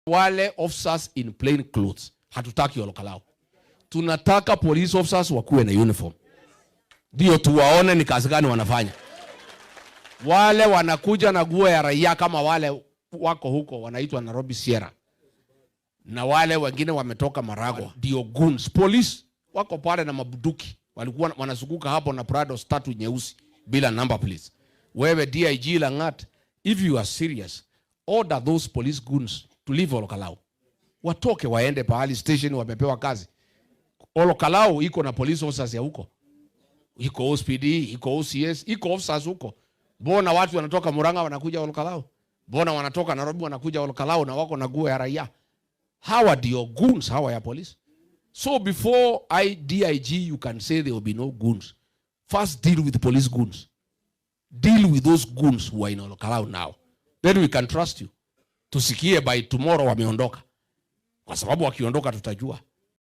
Wale officers in plain clothes hatutaki Ol Kalou. Tunataka police officers wakuwe na uniform, ndio tuwaone ni kazi gani wanafanya. Wale wanakuja na nguo ya raia kama wale wako huko wanaitwa Nairobi Sierra, na wale wengine wametoka Maragwa, ndio goons. Police wako pale na mabunduki, walikuwa wanazunguka hapo na Prados tatu nyeusi bila number plates. Wewe DIG Langat, if you are serious, order those police goons to leave Ol Kalou, watoke waende pahali station wamepewa kazi. Ol Kalou iko na police officers ya huko, iko OCPD, iko OCS, iko officers huko. Mbona watu wanatoka Murang'a wanakuja Ol Kalou? Mbona wanatoka Nairobi wanakuja Ol Kalou na wako na nguo ya raia? Hawa ndio goons hawa ya police. So before I DIG you can say there will be no goons. First deal with the police goons. Deal with those goons who are in Ol Kalou now. Then we can trust you. Tusikie by tomorrow wameondoka. Kwa sababu wakiondoka tutajua.